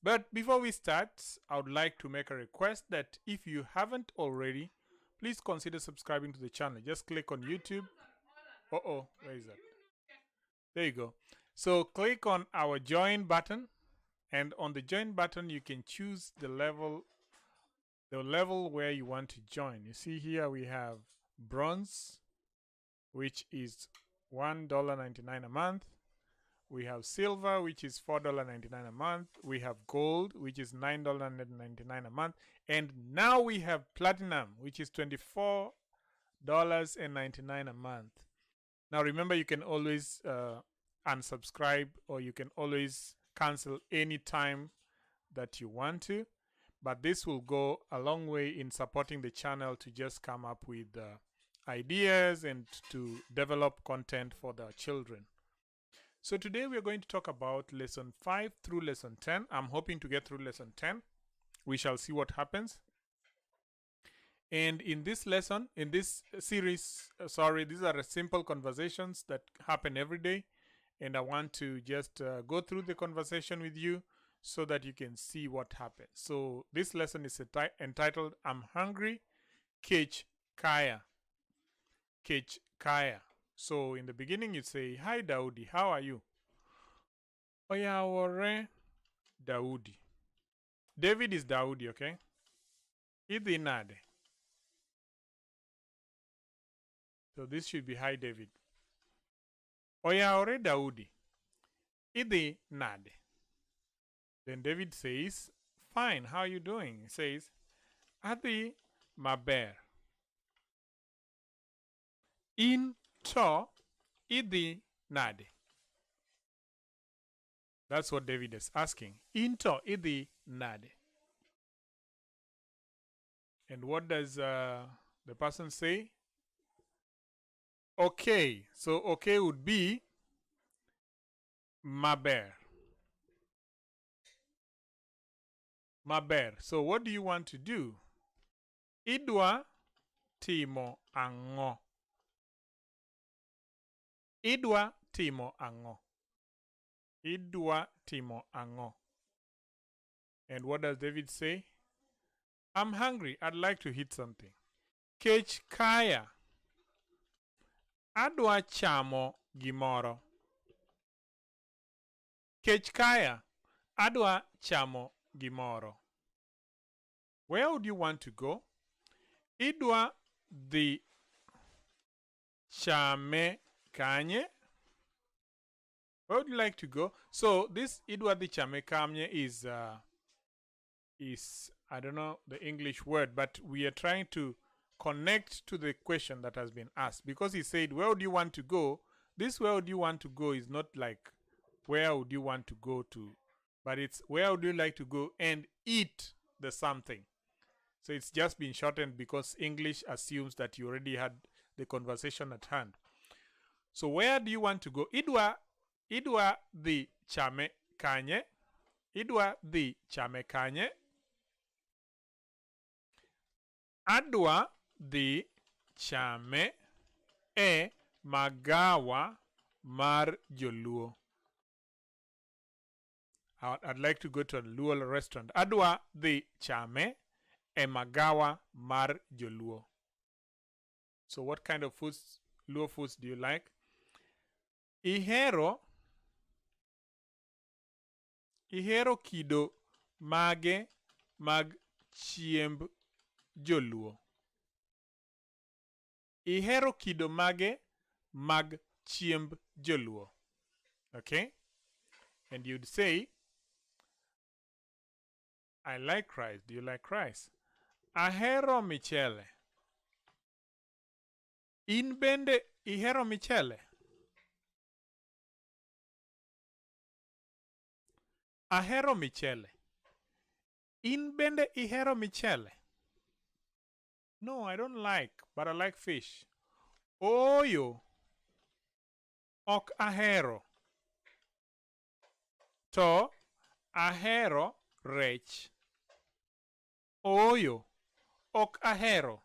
But before we start, I would like to make a request that if you haven't already, please consider subscribing to the channel. Just click on YouTube. Uh-oh, where is that? There you go. So click on our join button, and on the join button you can choose the level where you want to join. You see here we have bronze, which is $1.99 a month. We have silver, which is $4.99 a month. We have gold, which is $9.99 a month. And now we have platinum, which is $24.99 a month. Now remember, you can always unsubscribe, or you can always cancel any time that you want to. But this will go a long way in supporting the channel to just come up with ideas and to develop content for the children. So today we are going to talk about lesson 5 through lesson 10. I'm hoping to get through lesson 10. We shall see what happens. And in this lesson, in this series, sorry, these are simple conversations that happen every day. And I want to just go through the conversation with you so that you can see what happens. So this lesson is entitled, I'm Hungry, Kech Kaya. Kech Kaya. So in the beginning you say, hi Daudi, how are you? Oyawore Daudi. David is Daudi, okay? Idhi nade. So this should be hi David. Oyawore Daudi. Idhi nade. Then David says, fine, how are you doing? He says, Adhi maber. In to idhi nade. That's what David is asking. Into idhi nade. And what does the person say? Okay. So okay would be maber. Maber. So what do you want to do? Idwa timo ang'o. Idwa timo ang'o. Idwa timo ang'o. And what does David say? I'm hungry. I'd like to eat something. Kech kaya. Adwa chamo gimoro. Kech kaya. Adwa chamo gimoro. Where would you want to go? Idwa dhi chame kanye. Where would you like to go? So this idwa dhi chame kanye is I don't know the English word, but we are trying to connect to the question that has been asked, because he said, where would you want to go? This where would you want to go is not like where would you want to go to, but it's where would you like to go and eat the something. So it's just been shortened because English assumes that you already had the conversation at hand. So where do you want to go? Idwa dhi chame kanye. Idwa dhi chame kanye. Adwa dhi chame e magawa mar joluo. I'd like to go to a Luo restaurant. Adwa dhi chame e magawa mar joluo. So what kind of foods, Luo foods, do you like? Ihero kido mage mag chiemb joluo. Ihero kido mage mag chiemb joluo. Okay? And you'd say, I like rice. Do you like rice? Ahero michele. In bende ihero michele? Ahero michele. In bende ihero michele? No, I don't like, but I like fish. Oyo. Ok ahero. To ahero rech. Oyo. Ok ahero.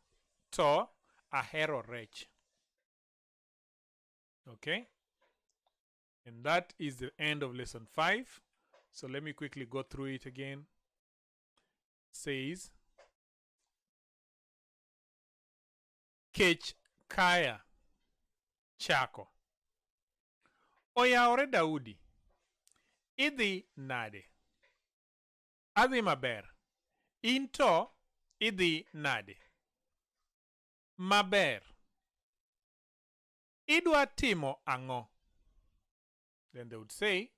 To ahero rech. Okay? And that is the end of lesson 5. So let me quickly go through it again. It says, Kech kaya chako. Oyawore Daudi. Idhi nade? Adhi maber. In to idhi nade? Maber. Idwa timo ang'o? Then they would say,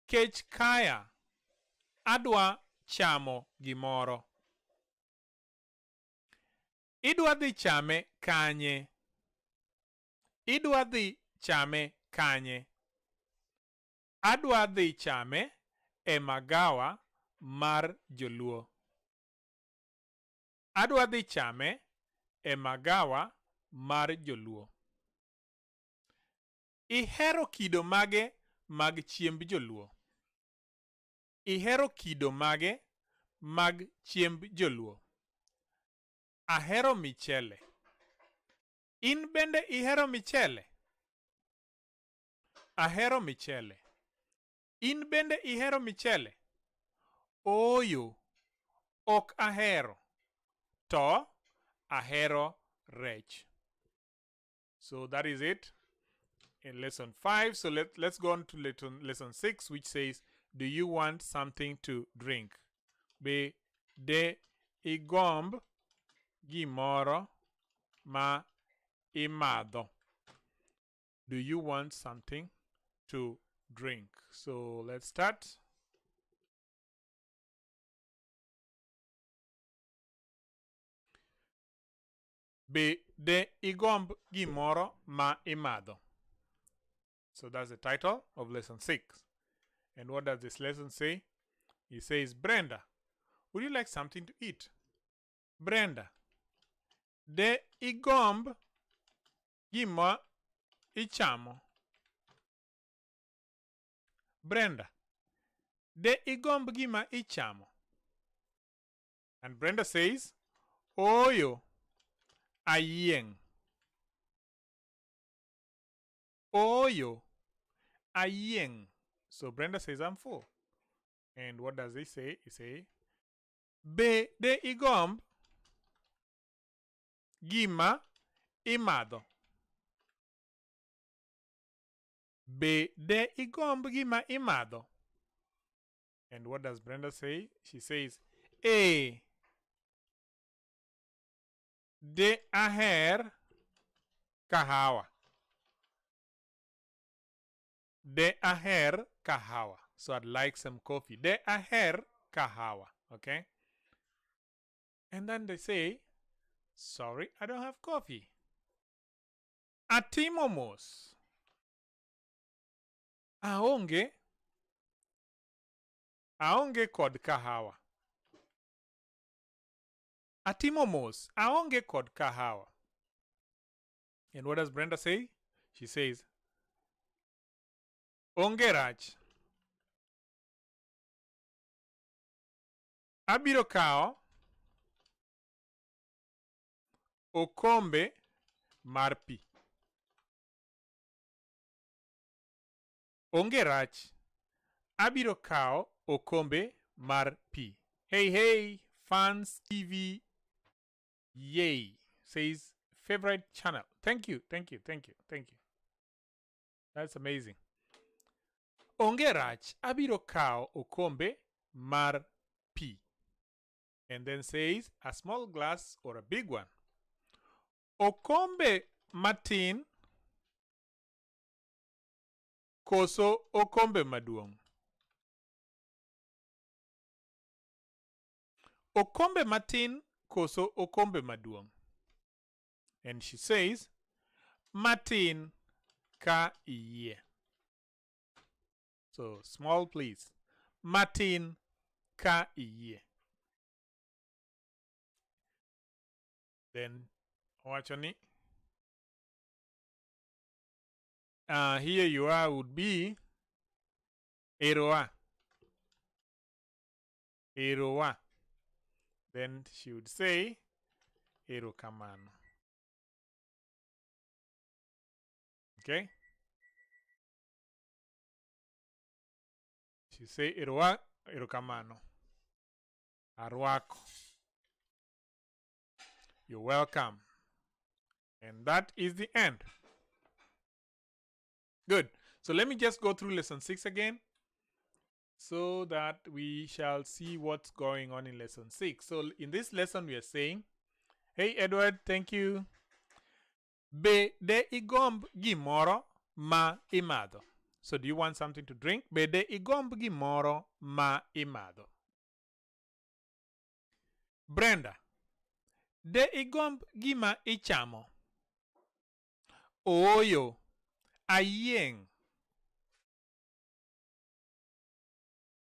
Kech kaya, adwa chamo gimoro. Idwa dhi chame kanye? Idwa dhi chame kanye? Adwa dhi chame e magawa mar joluo. Adwa dhi chame e magawa mar joluo. Ihero kido mage mag chiemb joluo? Ihero kido mage mag chiemb joluo? Ahero michele. In bende ihero michele? Ahero michele. In bende ihero michele? Ooyo, ok ahero. To ahero rech. So that is it in lesson 5. So let's go on to lesson 6, which says, do you want something to drink? Be de igomb gimoro ma imadho. Do you want something to drink? So let's start. Be de igomb gimoro ma imadho. So that's the title of lesson 6. And what does this lesson say? It says, Brenda, would you like something to eat? Brenda, de igomb gima ichamo. Brenda, de igomb gima ichamo. And Brenda says, Oyo, ayieng. Oyo, ayieng. So Brenda says, I'm full. And what does he say? He say, Be de igomb gima imadho. Be de igomb gima imadho. And what does Brenda say? She says, E de aher kahawa. De aher kahawa. So I'd like some coffee. De aher kahawa. Okay. And then they say, sorry, I don't have coffee. Atimo mos. Aonge. Aonge kod kahawa. Atimo mos. Aonge kod kahawa. And what does Brenda say? She says, Onge rach. Abiro kawo okombe mar pi. Onge rach. Abiro kawo okombe mar pi. Hey, hey, Fans TV, yay, says favorite channel. Thank you, thank you, thank you, thank you. That's amazing. Onge rach, abiro kawo okombe mar pi. And then says a small glass or a big one. Okombe matin koso okombe maduong'. Okombe matin koso okombe maduong'. And she says, matin ka iyie. So small please. Matin ka iyie. Then owacho ni, here you are would be eroa. Eroa. Then she would say erokamano. Okay? She say erowa erokamano. Arwako. You're welcome. And that is the end. Good. So let me just go through lesson 6 again so that we shall see what's going on in lesson 6. So in this lesson we are saying, hey Edward, thank you. Be de igomb gimoro ma imadho. So do you want something to drink? Be de igomb gimoro ma imadho. Brenda, de igomb gima ichamo? Ooyo, ayieng'.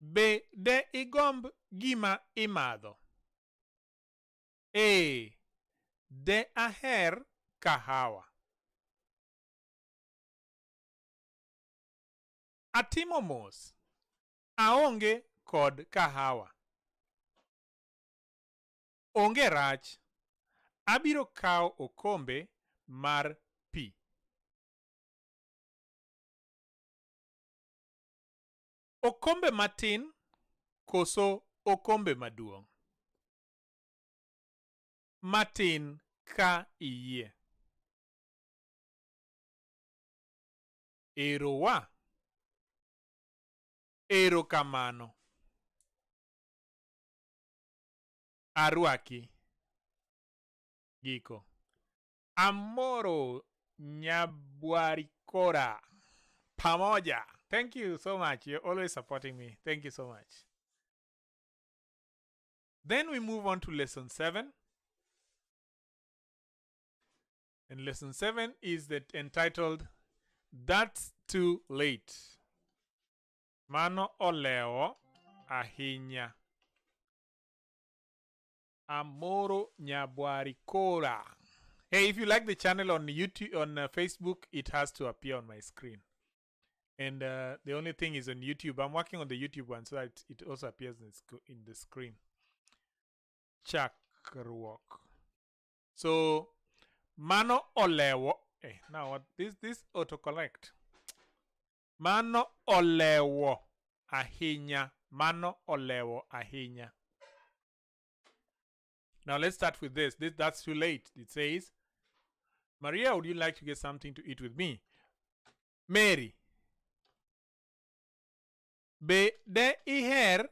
Be de igomb gima imadho? Ee, de aher kahawa. Atimo mos. Aonge kod kahawa. Onge rach. Abiro kawo okombe mar pi. Okombe matin koso okombe maduong'? Matin ka iyie. Erowa. Erokamano. Arwaki. Giko. Amoro Nyabwarikora. Pamoja. Thank you so much. You're always supporting me. Thank you so much. Then we move on to lesson 7. And lesson 7 is that entitled, That's Too Late. Mano olewo ahinya. Amoro Nyabwarikora. Hey, if you like the channel on YouTube, on Facebook, it has to appear on my screen. And the only thing is on YouTube. I'm working on the YouTube one so that it also appears in the screen. Chakruok. So, mano olewo. Now what? This autocorrect. Mano olewo ahinya. Mano olewo ahinya. Now let's start with this. That's too late. It says, Maria, would you like to get something to eat with me? Mary. Be de iher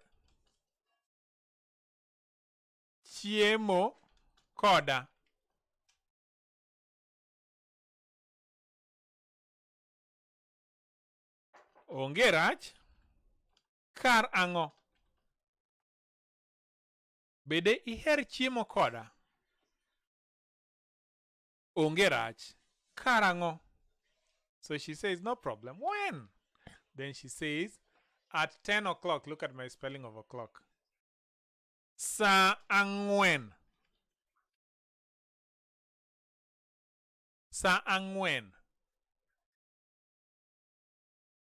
chiemo koda. Onge rach. Kar ang'o? Bede iher chiemo koda? Onge rach. Kar ang'o? So she says, no problem. When? Then she says, at 10 o'clock. Look at my spelling of o'clock. Sa ang'wen. Sa ang'wen.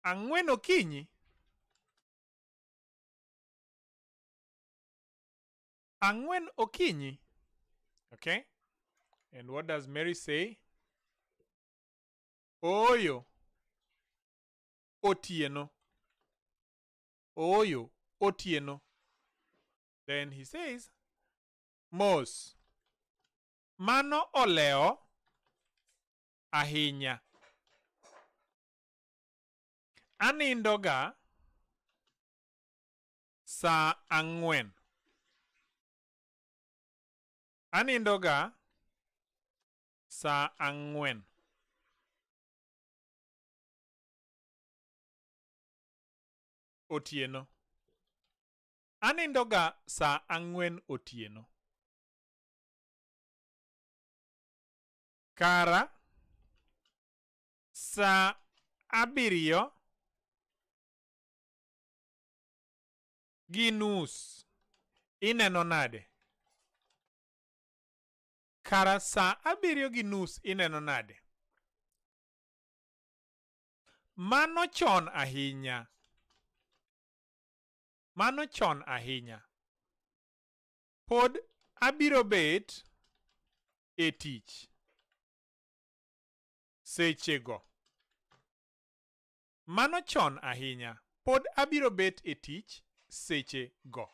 Ang'wen okinyi. Ang'wen okinyi. Okay. And what does Mary say? Oyo. Otieno. Oyo. Otieno. Then he says, Mos. Mano oleo ahinya. Anindoga sa ang'wen. Anindoga sa ang'wen. Otieno. Anindoga sa ang'wen otieno. Kara sa abiriyo gi nus ineno nade? Kara sa abiriyo gi nus ineno nade? Mano chon ahinya. Mano chon ahinya. Pod abiro bet e tich sechego. Mano chon ahinya. Pod abiro bet e tich seche go.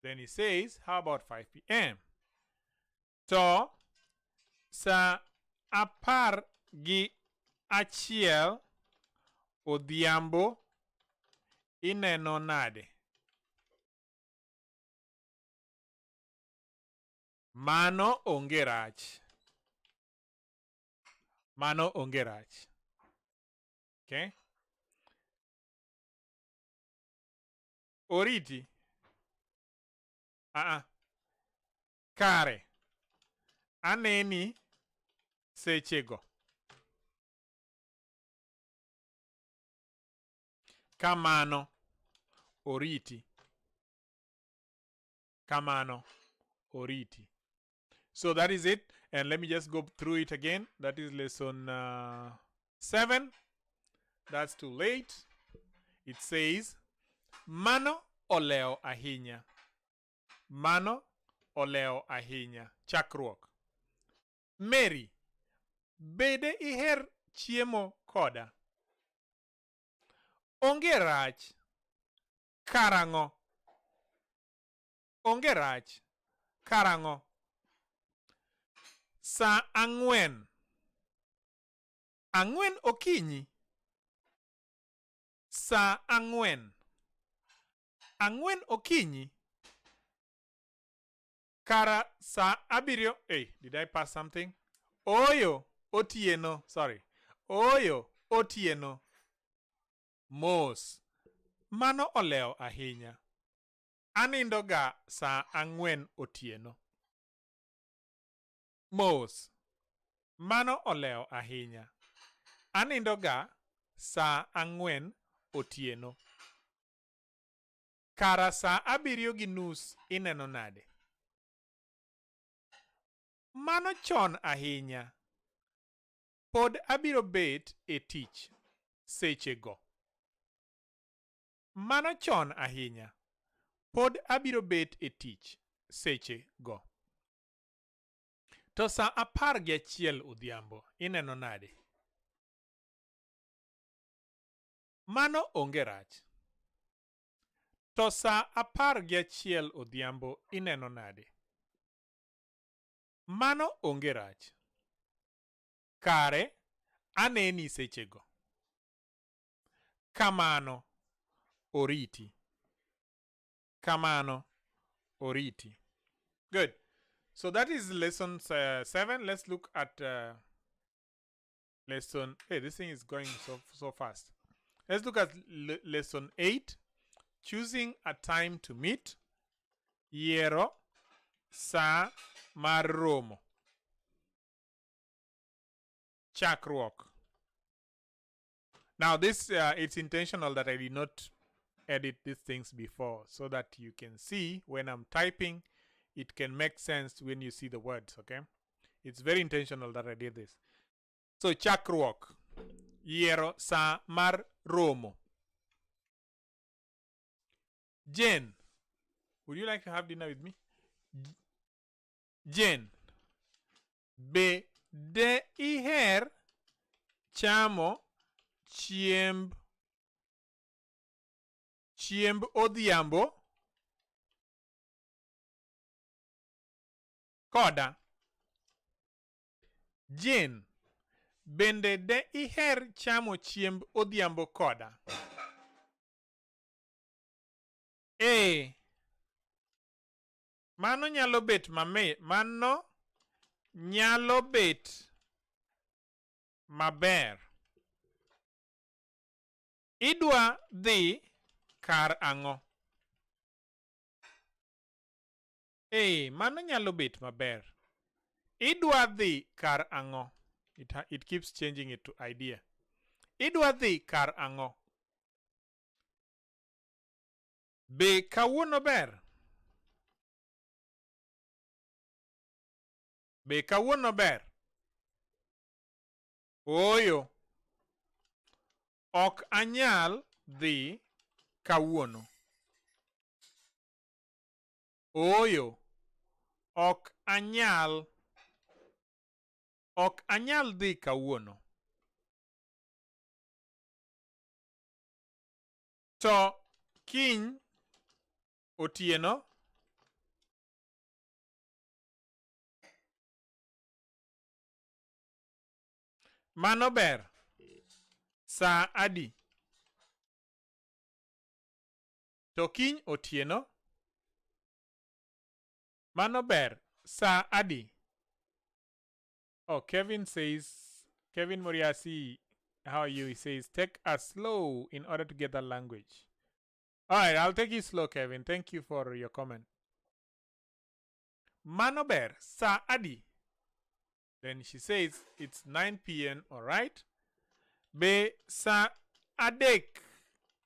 Then he says, how about 5 p.m.? To sa 11 odhiambo ineno nade? Mano onge rach. Mano onge rach. Okay. Oriti. Kare. Aneni sechego. Kamano. Oriti. Kamano. Oriti. So that is it. And let me just go through it again. That is lesson 7. That's too late. It says, Mano oleo ahinya. Mano oleo ahinya. Chakruok. Mary, bede iher chiemo koda? Onge rach. Karang'o? Onge rach. Karang'o? Sa 4. 4 okinyi. Sa 4. 4 okinyi. Kara sa 7. Hey, did I pass something? Oyo otieno. Sorry. Oyo otieno. Mos. Mano oleo ahinya. Anindo ga sa 4 otieno. Mos. Mano oleo ahinya. Anindo ga sa 4 otieno. Kara sa 7:30 ineno nade? Mano chon ahinya. Pod abiro bet e tich sechego. Mano chon ahinya. Pod abiro bet e tich sechego. To sa 11 odhiambo ineno nade? Mano onge rach. To sa 11 odhiambo ineno nade? Mano onge rach. Kare aneni sechego. Kamano oriti. Kamano oriti. Good. So that is lesson 7. Let's look at lesson. Hey, this thing is going so fast. Let's look at lesson 8. Choosing a time to meet. Yiero sa mar romo. Chakruok. Now this, it's intentional that I did not edit these things before so that you can see when I'm typing, it can make sense when you see the words, okay? It's very intentional that I did this. So chakruok. Yiero sa mar romo. Jane, would you like to have dinner with me? Jane, be de iher chamo chiemb odhiambo koda? Jane, bende de iher chamo chiemb odhiambo koda? Ee, mano nyalo bet mano nyalo bet maber. Idwa dhi kar ang'o? Ee, mano nyalo bet maber. Idwa dhi kar ang'o? It keeps changing it to idea. Idwa dhi kar ang'o? Be kawuono ber? Be kawuono ber? Ooyo. Ok anyal dhi kawuono. Ooyo. Ok anyal. Ok anyal dhi kawuono. To kiny otieno mano ber. Saa adi? To kiny otieno mano ber. Saa adi? Oh, Kevin says, Kevin Moriasi, how are you? He says, take us slow in order to get the language. All right, I'll take you slow, Kevin. Thank you for your comment. Mano ber, sa adi. Then she says, it's 9 p.m., all right? Be sa adek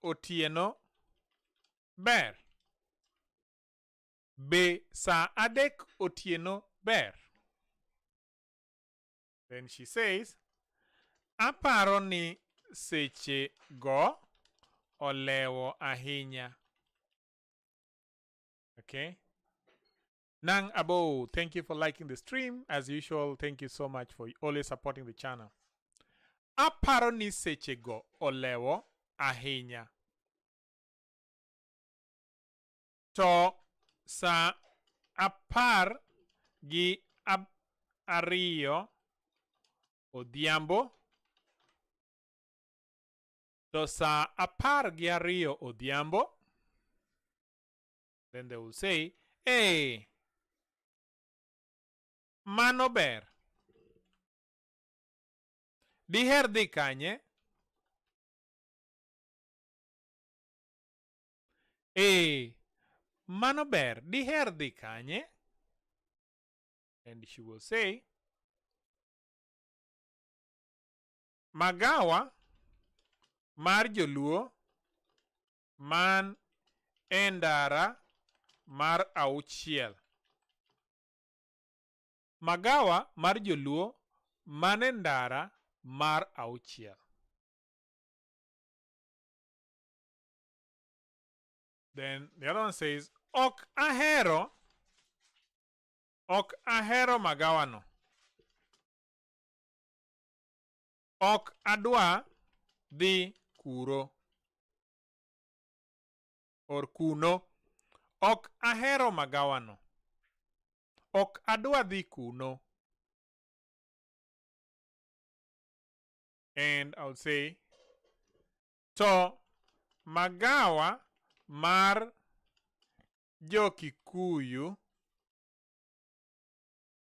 otieno ber. Be sa adek otieno ber. Then she says, aparo ni seche go olewo ahinya. Okay. Nang Abo, thank you for liking the stream. As usual, thank you so much for always supporting the channel. Aparo ni seche go olewo ahinya. To sa apar gi ariyo odhiambo. To sa apar gi ariyo odhiambo. Then they will say, hey, mano ber. Diher dhi kanye? Mano ber. Diher dhi kanye? And she will say, magawa mar joluo man e ndara mar auchiel. Magawa mar joluo man e ndara mar auchiel. Then the other one says, ok ahero magawa no. Ok adwa dhi kuro. Or kuno. Ok ahero magawa no. Ok adwa dhi kuno. And I'll say, to magawa mar jo-Kikuyu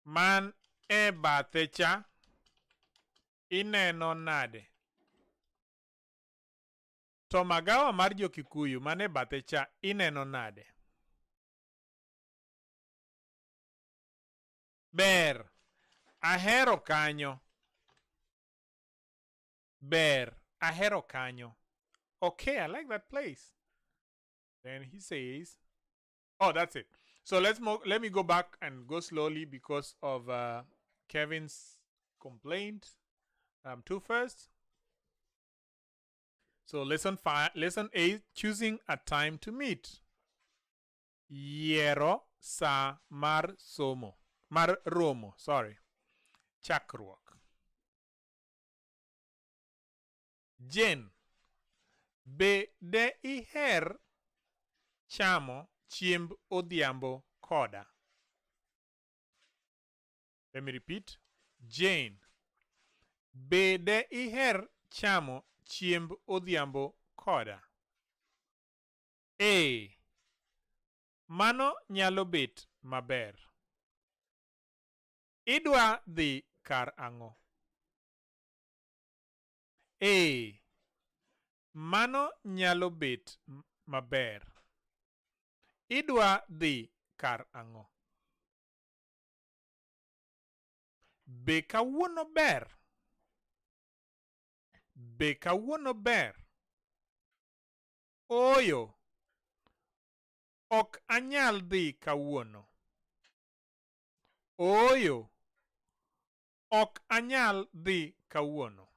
man e bathe cha ineno nade? To magawa mar jo-Kikuyu man e bathe cha ineno nade? Ber, ahero kanyo. Ber, ahero kanyo. Okay, I like that place. Then he says, oh, that's it. So let me go back and go slowly because of Kevin's complaint. Too first. So lesson 5, lesson 8, choosing a time to meet. Yiero sa mar somo, mar romo, sorry. Chakruok. Jane, be de iher chamo chiemb odhiambo koda? Let me repeat. Jane, be de iher chamo chiemb odhiambo koda? Ee, mano nyalo bet maber. Idwa dhi kar ang'o? Ee, mano nyalo bet maber. Idwa dhi kar ang'o? Be kawuono ber? Be kawuono ber? Ooyo, ok anyal dhi kawuono. Ooyo, ok anyal dhi kawuono.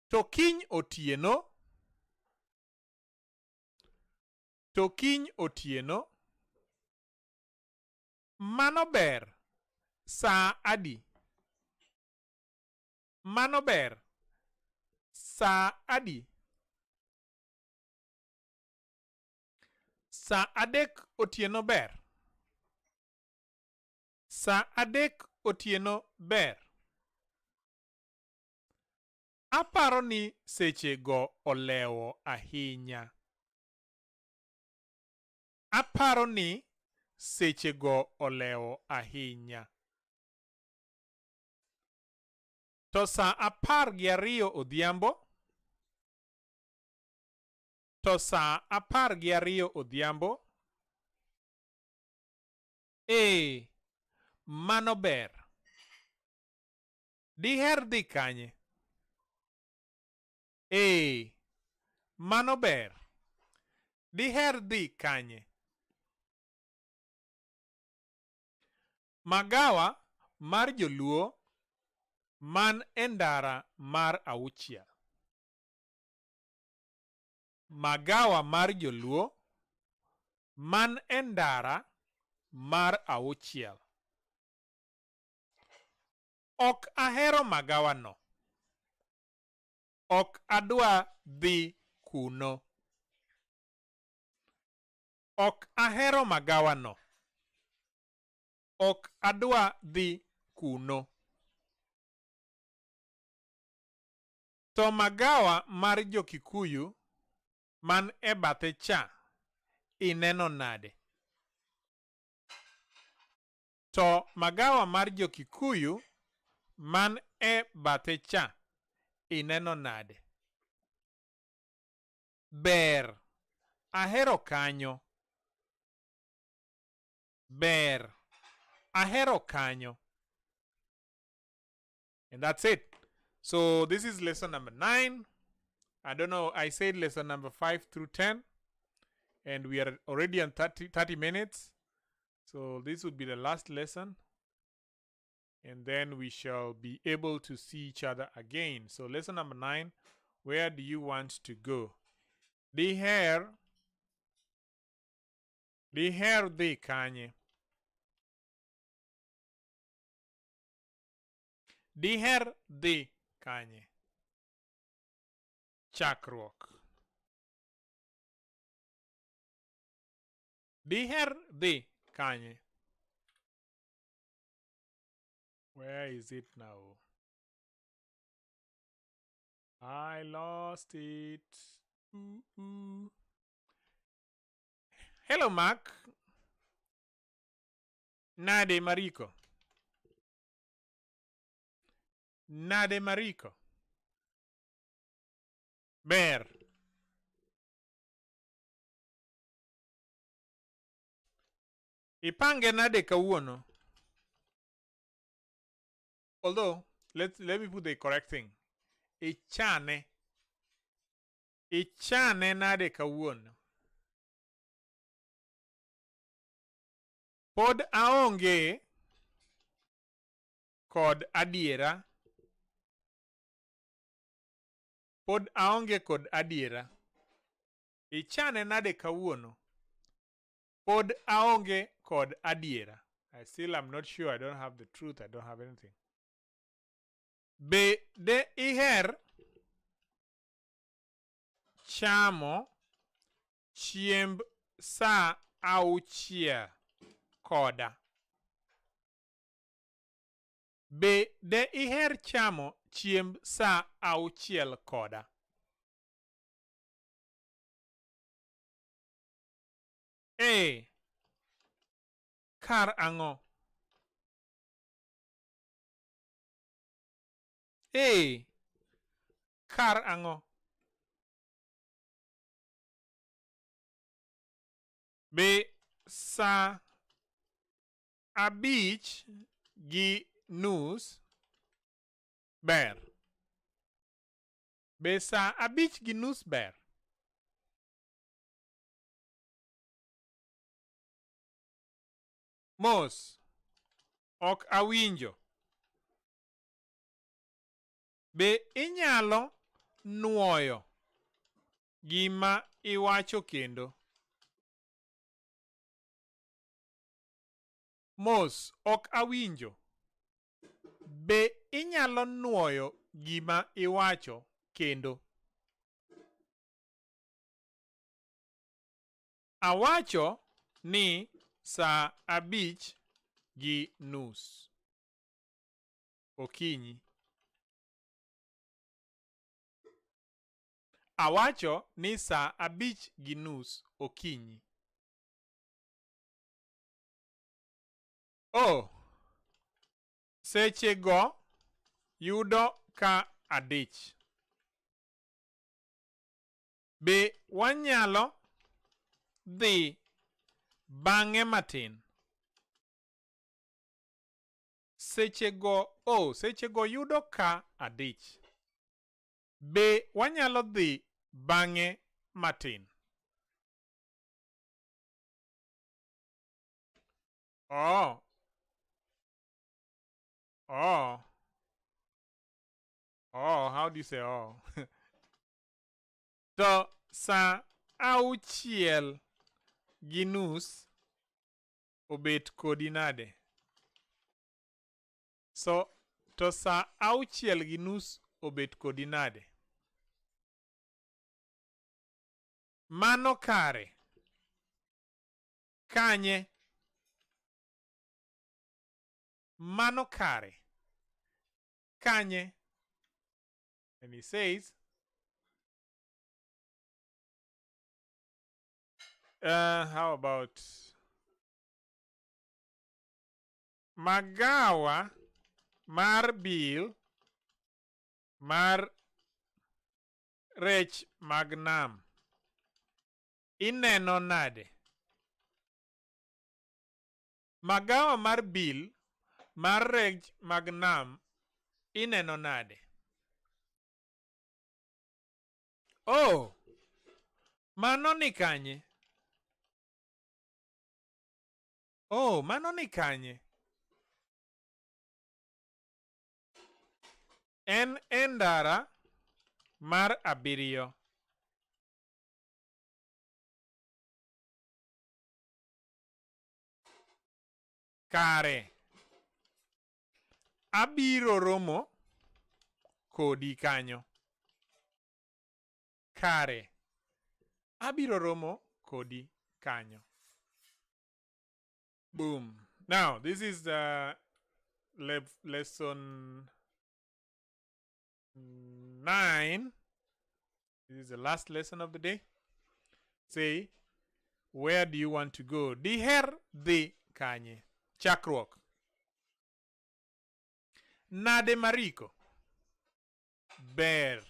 To kiny otieno? To kiny otieno? Mano ber. Saa adi? Mano ber. Saa adi? Sa 3 otieno ber. Sa 3 otieno ber. Aparo ni seche go olewo ahinya. Aparo ni seche go olewo ahinya. To sa 12 odhiambo? To sa 12 odhiambo? Ee, mano ber. Diher dhi kanye? Ee, mano ber. Diher dhi kanye? Magawa mar joluo man e ndara mar 6. Magawa mar joluo man e ndara mar 6. Ok ahero magawa no. Ok adwa dhi kuno. Ok ahero magawa no. Ok adwa dhi kuno. To magawa mar jo-Kikuyu man e bathe cha ineno nade? To magawa mar jo-Kikuyu man e bathe cha ineno nade? Ber, ahero kanyo. Ber, ahero kanyo. And that's it. So this is lesson number 9. I don't know, I said lesson number 5 through 10. And we are already on 30 minutes. So this would be the last lesson. And then we shall be able to see each other again. So lesson number 9, where do you want to go? Diher dhi kanye? Diher dhi kanye? Chakruok. Diher dhi kanye? Where is it now? I lost it. Ooh, ooh. Hello, Mark. Nade Mariko. Nade Mariko. Ber. Ipange nade kawuono? Although, let me put the correct thing. Ichane. Ichane nade kawuono? Pod aonge kod adiera. Pod aonge kod adiera. Ichane nade kawuono? Pod aonge kod adiera. I still am not sure. I don't have the truth. I don't have anything. Be de iher chamo chiemb sa 6 koda? Be de iher chamo chiemb sa 6 koda? Ee, kar ang'o? Ee, kar ang'o? Be sa 5:30 ber? Be sa 5:30 ber? Mos, ok awinjo. Be inyalo nuoyo gima iwacho kendo? Mos, ok awinjo. Be inyalo nuoyo gima iwacho kendo? Awacho ni saa 5:30 okinyi. Awacho ni saa 5:30 okinyi. Oh, seche go yudo ka adich. Be wanyalo dhi bang'e matin? Seche go, oh, seche go yudo ka adich. Be wanyalo dhi bang'e matin? Oh. Oh. Oh, how do you say oh? To sa 6:30 obet kodi nade? So, to sa 6:30 obet kodi nade? Mano kare. Kanye? Mano kare. Kanye? And he says, how about Magawa mar Bill mar rech mag nam ineno nade? Magawa mar Bill mar rech mag nam ineno nade? Oh, mano ni kanye? Oh, mano ni kanye? En e ndara mar 7. Kare. Abiro romo kodi kanyo. Kare. Abiro romo kodi kanyo. Boom. Now, this is the lesson 9. This is the last lesson of the day. Say, where do you want to go? Diher dhi kanye? Chakruok. Nade Mariko? Ber.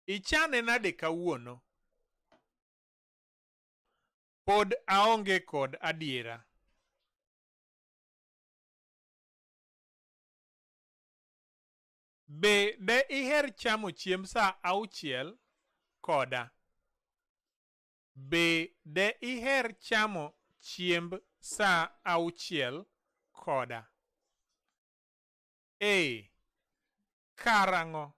Ichane nade kawuono? Pod aonge kod adiera. Be de iher chamo chiemb saa 6 koda? Be de iher chamo chiemb saa 6 koda? Ee, karang'o?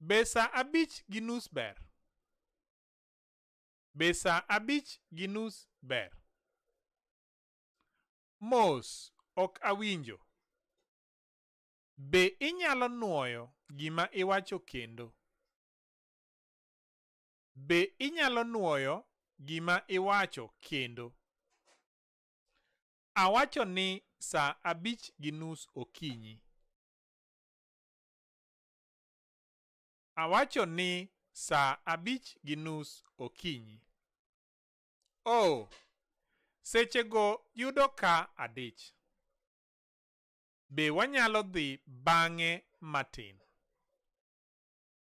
Be saa 5:30 ber? Be saa 5:30 ber? Mos, ok awinjo. Be inyalo nuoyo gima iwacho kendo? Be inyalo nuoyo gima iwacho kendo? Awacho ni saa 5:30 okinyi. Awacho ni saa 5:30 okinyi. Oh, seche go yudo ka adich. Be wanyalo dhi bang'e matin?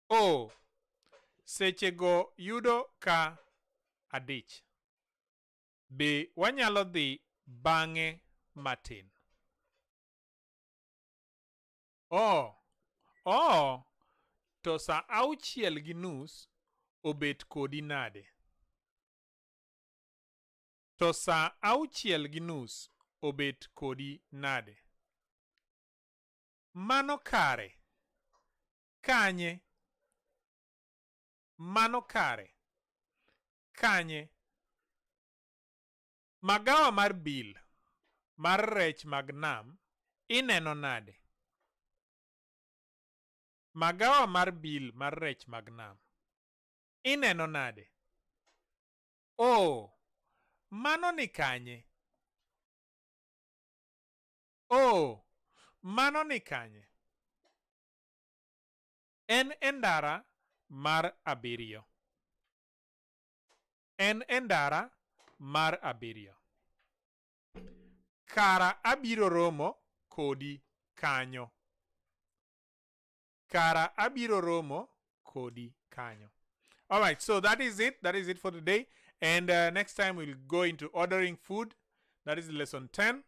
Oh, seche go yudo ka adich. Be wanyalo dhi bang'e matin? Oh, oh, to saa 6:30 obet kodi nade? To saa 6:30 obet kodi nade? Mano kare. Kanye? Mano kare. Kanye? Magawa mar Bill mar rech mag nam ineno nade? Magawa mar Bill mar rech mag nam. Ineno nade? Oh, mano ni kanye? Oh, mano ni kanye? En e ndara mar abiriyo. En e ndara mar abiriyo. Kara abiro romo kodi kanyo. Kara abiro romo kodi kanyo. All right, so that is it. That is it for today. And next time we'll go into ordering food. That is lesson 10.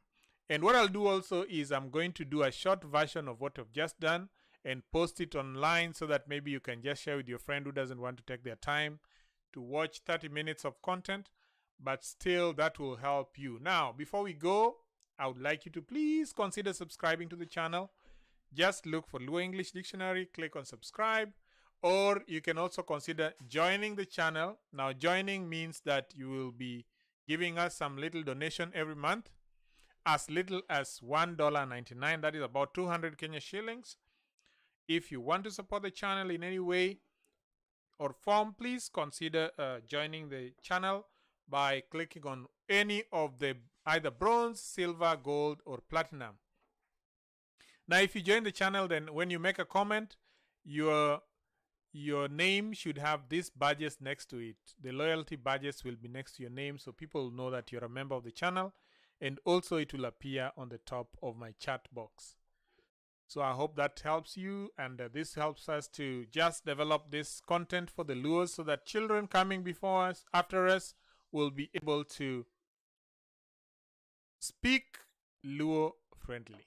And what I'll do also is I'm going to do a short version of what I've just done and post it online so that maybe you can just share with your friend who doesn't want to take their time to watch 30 minutes of content, but still that will help you. Now, before we go, I would like you to please consider subscribing to the channel. Just look for Luo English Dictionary, click on subscribe, or you can also consider joining the channel. Now, joining means that you will be giving us some little donation every month, as little as $1.99. That is about 200 Kenya shillings. If you want to support the channel in any way or form, please consider joining the channel by clicking on any of the either bronze, silver, gold, or platinum. Now, if you join the channel, then when you make a comment, your name should have these badges next to it. The loyalty badges will be next to your name, so people know that you're a member of the channel, and also it will appear on the top of my chat box. So I hope that helps you, and this helps us to just develop this content for the Luos so that children coming before us, after us, will be able to speak Luo friendly.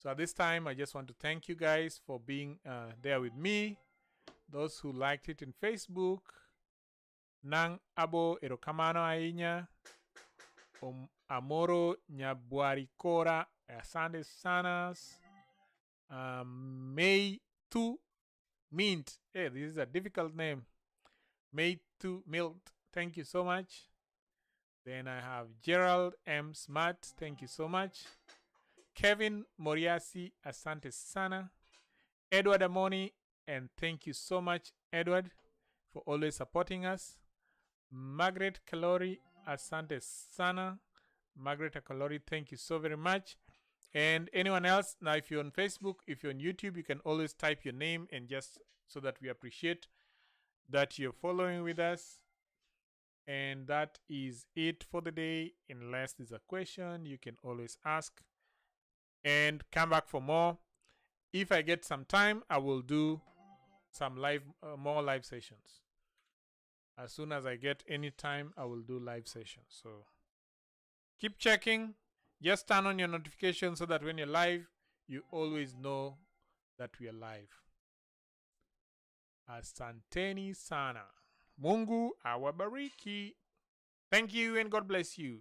So at this time, I just want to thank you guys for being there with me. Those who liked it in Facebook, Nang Abo erokamano ahinya, Amoro Nyabwari Kora, asante sanas, May Tu Mint. Hey, this is a difficult name. May Tu Milt. Thank you so much. Then I have Gerald M. Smart. Thank you so much. Kevin Moriasi, asante sana. Edward Amoni, and thank you so much, Edward, for always supporting us. Margaret Kalori, asante sana. Margaret Kalori, thank you so very much. And anyone else, now if you're on Facebook, if you're on YouTube, you can always type your name and just so that we appreciate that you're following with us. And that is it for the day. Unless there's a question, you can always ask. And come back for more. If I get some time, I will do some live, more live sessions. As soon as I get any time, I will do live sessions. So keep checking. Just turn on your notifications so that when you're live, you always know that we are live. Asanteni sana. Mungu awabariki. Thank you and God bless you.